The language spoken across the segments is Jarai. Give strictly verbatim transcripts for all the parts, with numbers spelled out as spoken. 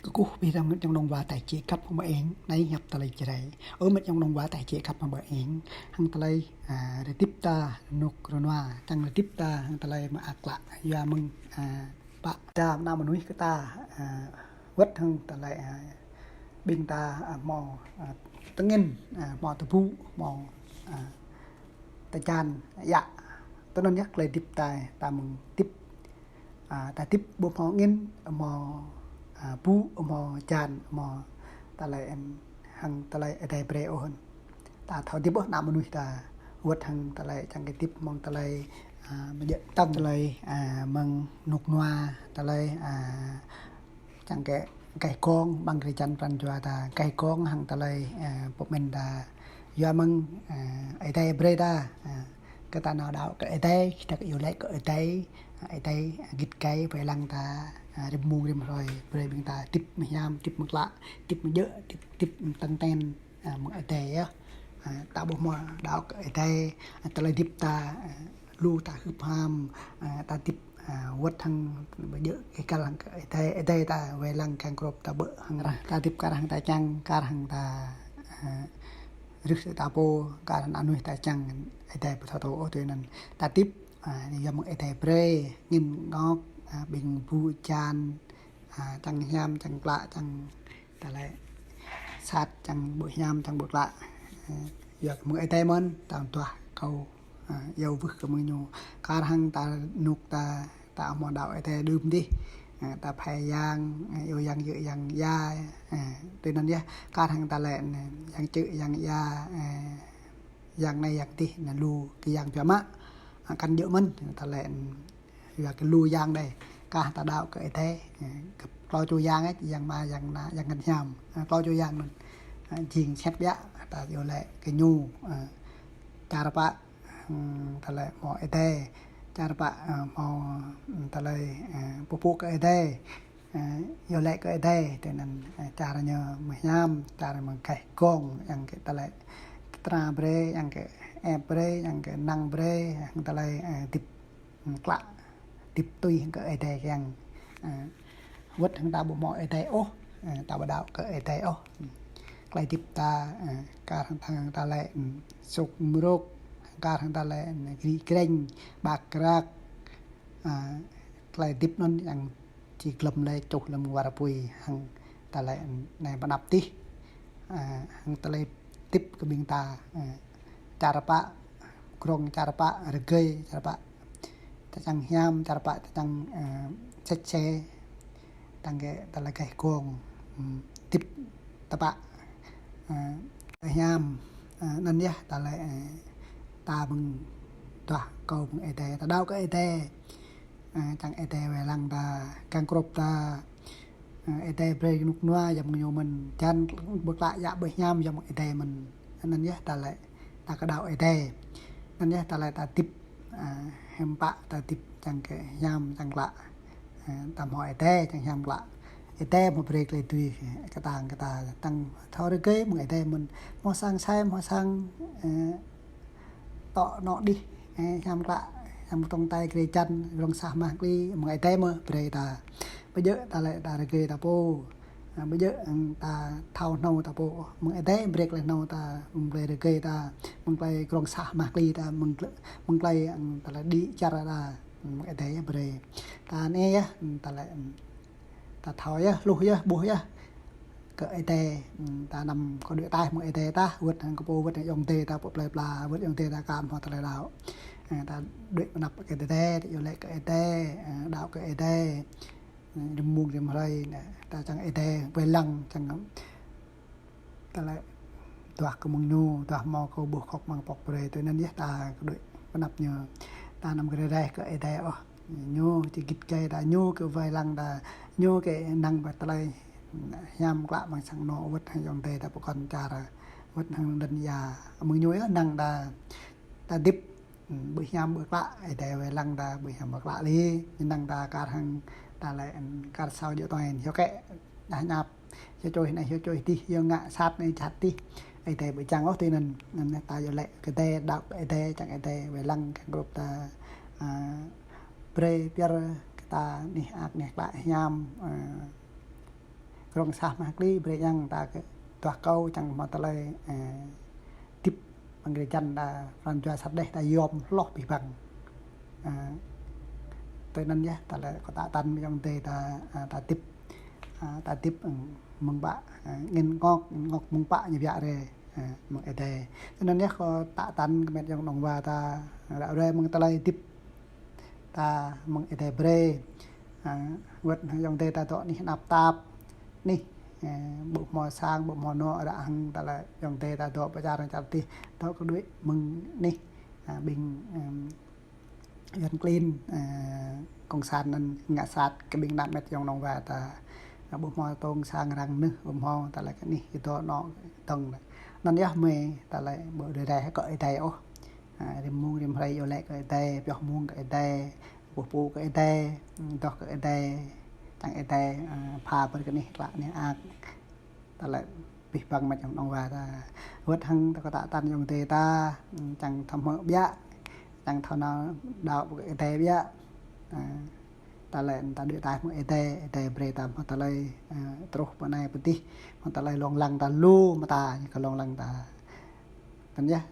Kơkuh ƀing ta met ayŏng adơi wa ta či khăp hăng ƀing, anai hiăp tơlơi Jrai. Ơ met ayŏng adơi wa ta či khăp hăng ƀing, hăng tơlơi, a, rơdip ta rơnŭk rơnua, čang rơdip ta hăng tơlơi mơak klă, yua mơ̆ng, a, pă ta ană mơnuih kơ ta, a, wơ̆t hăng tơlơi, a, ƀing ta, a, hmâo, a, tơngĭn, a, hmâo tơpŭ, hmâo, a, tơčan, yă. Tui anŭn yơh tơlơi hơdip ta, ta mơ̆ng hơdip, a, ta hơdip ƀu hmâo angĭn, hmâo, a, pŭ, hmâo tơčan, hmâo tơlơi, em, hăng tơlơi Ơi Adai brơi ôh. Ta thâo hơdip ôh ană mơnuih ta wơ̆t hăng tơlơi čang kơ hơdip mơ̆ng tơlơi, a, mơjơ̆ tơ̆ng tơlơi, a, mơ̆ng rơnŭk rơnua, tơlơi, a, čang kơ gaih gong, ƀing drơi jăn pran jua ta gaih gong hăng tơlơi, a, pơmĭn ta yua mơ̆ng, a, Ơi Adai brơi ta, a, kơ ta nao đaŏ kơ Ơi Adai, ta kơ iâu laĭ kơ Ơi Adai, a, Ơi Adai, a, git gai wai lăng ta, a, rĭm mông rĭm hrơi, brơi ƀing ta hơdip mơhiam, hơdip mơklă, hơdip mơjơ̆, hơdip, hơdip tơngten, a, mơ̆ng Ơi Adai yơh. A, ta ƀu hmâo đaŏ kơ Ơi Adai, a, tơlơi hơdip ta, a, lu ta hưp ham, a, ta hơdip, a, wơ̆t hăng ƀu djơ̆ kơ kăl hăng kơ Ơi Adai, Ơi Adai ta wai lăng kiăng krŏp ta ƀơ̆ hăng arăng. Ta hơdip kar hăng ta čang, kar hăng ta, a, rưh ta pô, kar hăng anŭn ta čang, Ơi Adai ƀu thâo tŭ ôh tui anŭn. Ta hơdip, a, yua mơ̆ng Ơi Adai brơi, angĭn ngŏk, a, ƀing ƀu tơčan, a, čang hiam, čang klă, čang tơlơi sat, čang ƀu hiam, čang ƀu klă. Ơ, yua kơ mơ̆ng Ơi Adai mơ̆n, ta duah kâo, ơ, iâu wơ̆t kơ mơ̆ng ñu. Kar hăng ta rơnŭk ta, ta hmâo đaŏ Ơi Adai đưm dih. Ơ, ta phai yang, ơ, iâu yang djơ̆ yang ia, ơ, tui anŭn yơh. Kar hăng ta laĭ, ơ, yang djơ̆ yang ia, ơ, yang anai yang dih, anŭn lu kơ yang biă mă. Ơ, kăn djơ̆ mơ̆n, ta laĭ, ơ, yua kơ lu yang đơi. Kah ta đaŏ kơ Ơi Adai, ơ, kơ klâo čô yang ĕh, yang Ama, yang Ană, yang Bơngăt Hiam. Ơ, klâo čô yang anŭn. Ơ, jing sĕt biă, ta iâu laĭ kơ ñu, ơ, čar pă, ơ, tơlơi hmâo Ơi Adai. Čar pă, ơ, hmâo, ơ, tơlơi, ơ, pơpŭ kơ Ơi Adai. Ơ, iâu laĭ kơ Ơi Adai, tui anŭn, ơ, čar ñu mơhiam, čar mơ̆ng gaih gong, yang kơ tơlơi tơtra brơi, yang kơ ĕp brơi, yang kơ năng brơi, yang tơlơi, ơ, hơdip klă, hơdip tui hăng kơ Ơi Adai kiăng. Ơ, wơ̆t hăng ta ƀu hmâo Ơi Adai ôh, ơ, ta ƀu đaŏ kơ Ơi Adai ôh. Tơlơi hơdip ta, ơ, kar hăng ta, hăng ta laĭ, ơ, sŭk mrŭk, kar hăng ta laĭ, ơ, gri greng, ƀak rak, ơ, tơlơi hơdip anŭn yang či glŏm lĕ čuh lăm war apui hăng tơlơi anai pơanăp dih. Ơ, hăng tơlơi hơdip kơ ƀing ta, ơ, čar pă, krong čar pă, rơgơi čar pă, ta čang hiam, čar pă ta čang, ơ, sĕt sĕ, tăng kơ tơlơi gaih gong, ơ, hơdip tơpă, ơ, hiam, ơ, anŭn yơh tơlơi, ơ, ta mơ̆ng duah kâo mơ̆ng Ơi Adai, ta đaŏ kơ Ơi Adai. Ơ, čang Ơi Adai wai lăng ta, kiăng krŏp ta. Ơ, Ơi Adai brơi rơnŭk rơnua, yua mơ̆ng ñu mơ̆n, čang ƀu klă yă ƀu hiam, yua mơ̆ng Ơi Adai mơ̆n. Anŭn yơh tơlơi ta kơ đaŏ Ơi Adai. Anŭn yơh tơlơi ta hơdip, ơ, hiam pă ta hơdip čang kơ hiam čang klă. Ơ, ta hmâo Ơi Adai čang hiam klă. Ơi Adai hmâo brơi tơlơi dưi kơ ta, kơ ta tăng thâo rơgơi mơ̆ng Ơi Adai mơ̆n. Hmâo sang sai, hmâo sang, ơ, tŏ anŏ dih, ơ, hiam klă, hiam tŏng tai krê čan, rŏng sah mah kli, mơ̆ng Ơi Adai mơ̆n brơi ta. Ƀu djơ̆ ta laĭ ta rơgơi ta pô. Ơ, ƀu djơ̆, ơ, ta thâo hnâo ta pô. Mơ̆ng Ơi Adai brơi tơlơi hnâo ta, mơ̆ng tơlơi rơgơi ta, mơ̆ng tơlơi rŏng sah mah kli ta, mơ̆ng tơlơi, mơ̆ng tơlơi, ơ, tơlơi đĭ čar ta, mơ̆ng Ơi Adai brơi. Ta anai yơh, ơ, ta laĭ, ơ, ta thâo yơh, hluh yơh, ƀuh yơh. Kơ Ơi Adai, ơ, ta năm kơ đuaĭ ataih mơ̆ng Ơi Adai tah, wơ̆t hăng kơ pô, wơ̆t hăng ayŏng adơi ta pơ plơi pla, wơ̆t ayŏng adơi ta aka hmâo tơlơi đaŏ. Ơ, ta đuaĭ pơanăp kơ Ơi Adai, ta iâu laĭ kơ Ơi Adai, ơ, đaŏ kơ Ơi Adai. Ơ, rĭm mông rĭm hrơi, ơ, ta čang Ơi Adai wai lăng, čang tơlơi duah kơ mơ̆ng ñu, duah hmâo kơ ƀuh khŏk măng pŏk brơi, tui anŭn yơh ta kơ đuaĭ pơanăp ñu. Ta năm kơ rai rai kơ Ơi Adai ôh. Ñu či git gai ta, ñu kơ wai lăng ta, ñu kơ năng ƀơi tơlơi hiam klă mơ̆ng sang anŏ, wơ̆t hăng ayŏng adơi ta pơkŏn čar, wơ̆t hăng lŏn ia. Mơ̆ng ñu yơh năng ta, ta hơdip, ơ, ƀu hiam ƀu klă, Ơi Adai wai lăng ta ƀu hiam ƀu klă lĕ, ñu năng ta kar hăng ta laĭ, ơ, kar sao djơ̆ tuai, hiư̆m kĕ, đah ñap, hiư̆m čuih anai, hiư̆m čuih dih, hiư̆m ngă sat anai, jhat dih. Ơi Adai ƀu čang ôh tui anŭn, anŭn ta iâu laĭ kơ Ơi Adai, đaŏ kơ Ơi Adai, čang Ơi Adai wai lăng kiăng krŏp ta, ơ, brơi pioh kơ ta anih ak anih klă hiam, ơ, krong sah mah kli brơi yang ta kơ duah kâo čang hmâo tơlơi, ơ, hơdip mơ̆ng drơi jăn ta pran jua sat đeh ta yom hloh abih bang. Ơ, tui anŭn yơh, tơlơi kâo tă tăn mơ̆ng ayŏng adơi ta, ơ, ta hơdip, ơ, ta hơdip, ơ, mơ̆ng ƀă, ơ, angĭn ngŏk, angĭn ngŏk mơ̆ng ƀă ñu biă rai, ơ, mơ̆ng Ơi Adai. Tui anŭn yơh kâo tă tăn kơ met ayŏng adơi wa ta, ơ, ră ruai mơ̆ng tơlơi hơdip ta mơ̆ng Ơi Adai brơi. Ơ, wơ̆t ayŏng adơi ta dŏ anih anăp tap anih, ơ, ƀu hmâo sang, ƀu hmâo anŏ, ră hăng tơlơi ayŏng adơi ta dŏ pơ čar anai čar adih, dŏ kơ đuaĭ mơ̆ng anih, ơ, ƀing, ơ, Yuan klin, ơ, kông san anŭn ngă sat kơ ƀing anăp met ayŏng adơi wa ta, ơ, ƀu hmâo tông sang răng nưh, ƀu hmâo tơlơi kơ anih kơ dŏ anŏ tong. Anŭn yơh mơi tơlơi ƀu đuaĭ rai kơ Ơi Adai ôh. Ơ, rĭm mông rĭm hrơi iâu laĭ kơ Ơi Adai, pioh mông kơ Ơi Adai, pơpŭ kơ Ơi Adai, ơ, adoh kơ Ơi Adai, čang Ơi Adai, ơ, pha brơi kơ anih klă anih ak. Tơlơi abih bang met ayŏng adơi wa ta. Wơ̆t hăng ta kâo tă tăn ayŏng adơi ta, ơ, čang thâo hmư̆ biă, čang thâo nao đaŏ pơ Ơi Adai biă. Ơ, tơlơi ta đuaĭ ataih mơ̆ng Ơi Adai, Ơi Adai brơi ta hmâo tơlơi, ơ, truh pơ anai pơ adih, hmâo tơlơi lông lăng ta lu mơta, ñu kơ lông lăng ta. Anŭn yơh,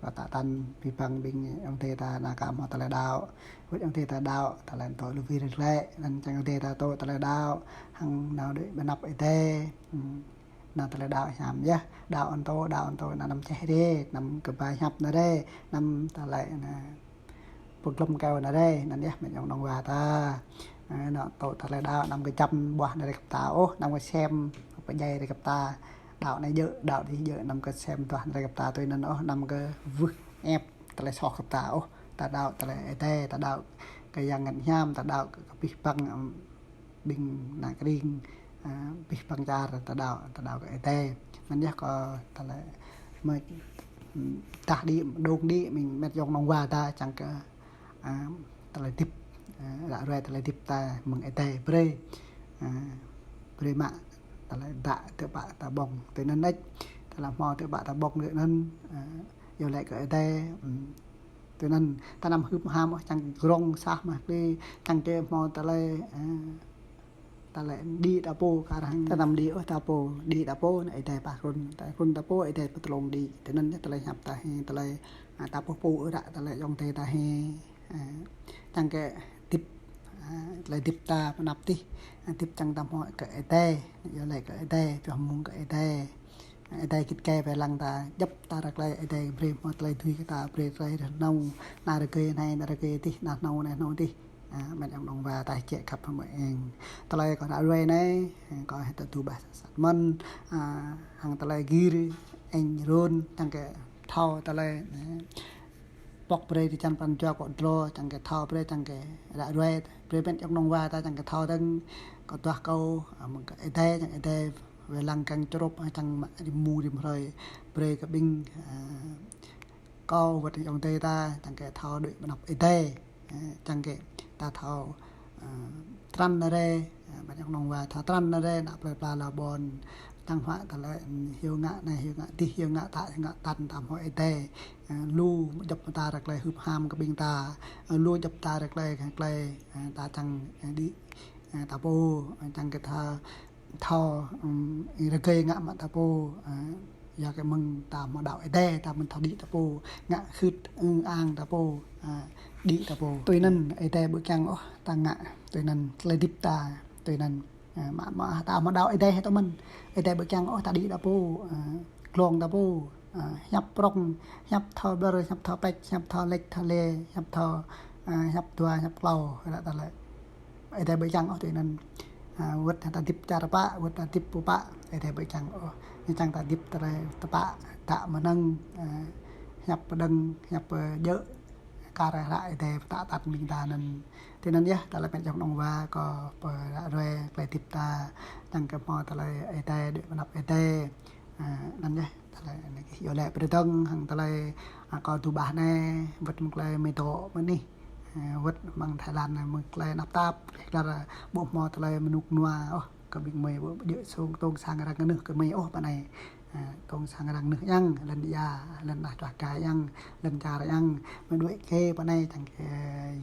kâo tă tăn abih bang ƀing ayŏng adơi ta anai kơ hmâo tơlơi đaŏ. Wơ̆t ayŏng adơi ta đaŏ, tơlơi tŏ lu wir glaĭ, anŭn čang ayŏng adơi ta tŏ tơlơi đaŏ, hăng nao đuaĭ ƀơi anăp Ơi Adai. Ơ, nao tơlơi đaŏ hiam yơh, đaŏ anŭn tŏ, đaŏ anŭn tŏ, anăm čeh rai, anăm kơ ba hiăp anai rai, anăm tơlơi anai pơglŏm kơ anai rai, anŭn yơh met ayŏng adơi wa ta. Ơ, nao tŏ tơlơi đaŏ, anăm kơ čăm ƀuah anai rai kơ ta ôh, anăm kơ sem pơdjai rai kơ ta. Đaŏ anai djơ̆, đaŏ adih djơ̆, anăm kơ sem ƀuah anai rai kơ ta tui anŭn ôh, anăm kơ wơh ĕp tơlơi soh kơ ta ôh. Ta đaŏ tơlơi Ơi Adai, ta đaŏ kơ Yang Bơngăt Hiam, ta đaŏ kơ, kơ abih bang, ơ, ƀing ană kơring, ơ, abih bang čar ta đaŏ, ta đaŏ kơ Ơi Adai. Anŭn yơh kâo tơlơi mơi, ơ, dah đĭ, dŏng đĭ mơ̆ng met ayŏng adơi wa ta čang kơ, ơ, tơlơi hơdip, ơ, ră ruai tơlơi hơdip ta mơ̆ng Ơi Adai brơi, ơ, brơi mă tơlơi dă tơpă ta ƀơ̆ng tui anŭn đôč, tơlơi hmâo tơpă ta ƀơ̆ng tui anŭn, ơ, iâu laĭ kơ Ơi Adai, ơ, tui anŭn, ta anăm hưp ham ôh čang krong sah mah kli, čang kơ hmâo tơlơi, ơ, tơlơi đĭ ta pô kar hăng. Ta anăm đĭ ôh ta pô, đĭ ta pô, anai Ơi Adai pah krŭn, ta krŭn ta pô, Ơi Adai pơtlông đĭ. Tui anŭn yơh tơlơi hiăp ta hĭ, tơlơi, ơ, ta pô pô ư ră, tơlơi ayŏng adơi ta hĭ, ơ, čang kơ hơdip, ơ, tơlơi hơdip ta pơ anăp adih, ơ, hơdip čang ta hmâo kơ Ơi Adai, iâu laĭ kơ Ơi Adai, pioh mông kơ Ơi Adai. Ơi Adai git gai wai lăng ta, djŏp ta ră ruai, Ơi Adai brơi hmâo tơlơi dưi kơ ta, brơi tơlơi rơnông, anai rơgơi anai, anai rơgơi adih, anai hnâo, anai hnâo adih. Ơ, met ayŏng adơi wa ta jĕ khăp hmư̆ eng. Tơlơi kâo ră ruai anai, ơ, kâo hơdơr tơdu bah sat mơ̆n, ơ, hăng tơlơi gir, eng run, čang kơ thâo tơlơi, ơ, pŏk brơi drơi jăn pran jua kâo dlô, čang kơ thâo brơi, čang kơ ră ruai, brơi met ayŏng adơi wa ta, čang kơ thâo dơ̆ng, kâo duah kâo, ơ, mơ̆ng kơ Ơi Adai, čang Ơi Adai wai lăng kiăng črôp, ơ, čang mă rĭm mông rĭm hrơi, brơi kơ ƀing, ơ, kâo wơ̆t ayŏng adơi ta, čang kơ thâo đuaĭ ƀơi anăp Ơi Adai, ơ, čang kơ ta thâo, ơ, trăn anai rai, ơ, met ayŏng adơi wa thâo trăn anai rai, ană plơi pla lŏn ƀôn, čang huă tơlơi, ơ, hyu ngă anai, hyu ngă adih, hyu ngă tă, hyu ngă tăn, ta hmâo Ơi Adai, ơ, lu djŏp ta ră ruai hưp ham kơ ƀing ta, ơ, lu djŏp ta ră ruai, ră ruai, ơ, ta čang, ơ, đĭ, ơ, ta pô, ơ, čang kơ ta thâo, ơ, rơgơi ngă mă ta pô, ơ, yua kơ mơ̆ng ta hmâo đaŏ Ơi Adai, ta mơ̆n thâo đĭ ta pô, ngă hưt ư ang ta pô, ơ, đĭ ta pô. Tui anŭn Ơi Adai ƀu kiăng ôh ta ngă, tui anŭn tơlơi hơdip ta, tui anŭn, ơ, mă, mă ta hmâo đaŏ Ơi Adai hĭ tơ mơ̆n, Ơi Adai ƀu kiăng ôh ta đĭ ta pô, ơ, glông ta pô, ơ, hiăp prŏng, hiăp thâo ƀlŏr, hiăp thâo pĕč, hiăp thâo lĕč, thâo lĕ, hiăp thâo, ơ, hiăp dua, hiăp klâo, ră tơlơi Ơi Adai ƀu kiăng ôh tui anŭn. Ơ, wơ̆t ta hơdip čar pă, wơ̆t ta hơdip pô pă, Ơi Adai ƀu kiăng ôh. Ñu čang ta hơdip tơlơi tơpă, dă mơnơ̆ng, ơ, hiăp pơđơ̆ng, hiăp pơdjơ̆, kar hăng Ơi Adai pơtă tăn ƀing ta anŭn. Tui anŭn yơh, tơlơi met ayŏng adơi wa kâo pơră ruai tơlơi hơdip ta, čang kơ hmâo tơlơi Ơi Adai, đuaĭ ƀơi anăp Ơi Adai. Ơ, anŭn yơh, tơlơi anai kơ iâu laĭ pơdơ̆ng hăng tơlơi, ơ, kâo tơdu bah anai, wơ̆t mơ̆ng tơlơi mơdŏ mơ̆ng anih, ơ, wơ̆t mơ̆ng Thái Lan anai, mơ̆ng tơlơi anăp tap, kơ ƀu hmâo tơlơi mơnŭk nua ôh, kơ ƀing mơi ƀu djơ̆ sông tông sang răng nưh kơ mơi ôh pơ anai. Ơ, tông sang răng nưh yang, lŏn ia, lŏn anah čuah gai yang, lŏn čar yang, mơi đuaĭ kơ pơ anai čang kơ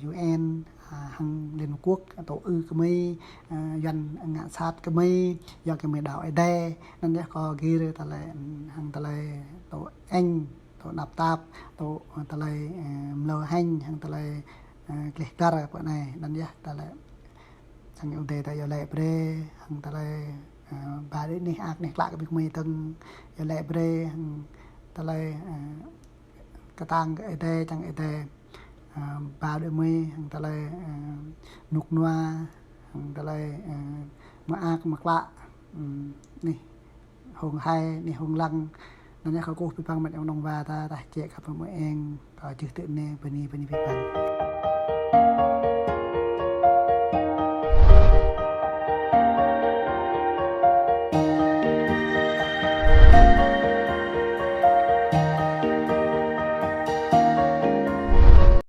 U N, hăng Liên Hợp Quốc, tŏ ư kơ mơi, ơ, Yuan ngă sat kơ mơi, yua kơ mơi đaŏ Ơi Adai. Anŭn yơh kâo gir tơlơi, hăng tơlơi tŏ eng, tŏ năp tap, tŏ, ơ, tơlơi, ơ, mlâo hăng, hăng tơlơi, ơ, gleh dar pơ anai. Anŭn yơh tơlơi hăng Ơi Adai ta iâu laĭ brơi, hăng tơlơi, ơ, ba đĭ anih ak anih klă kơ ƀing gơmơi dơ̆ng iâu laĭ brơi, hăng tơlơi, ơ, kơtang kơ Ơi Adai, čang Ơi Adai, ơ, ba đĭ mơi, hăng tơlơi, ơ, rơnŭk rơnua, hăng tơlơi, ơ, mơak mơklă, ơ, anih hông hai, anih hông lăng. Anŭn yơh kâo kơkuh abih bang met ayŏng adơi wa ta, tơdah jĕ kơ pơmơeng, kâo čih tui anai, bơni, bơni abih bang.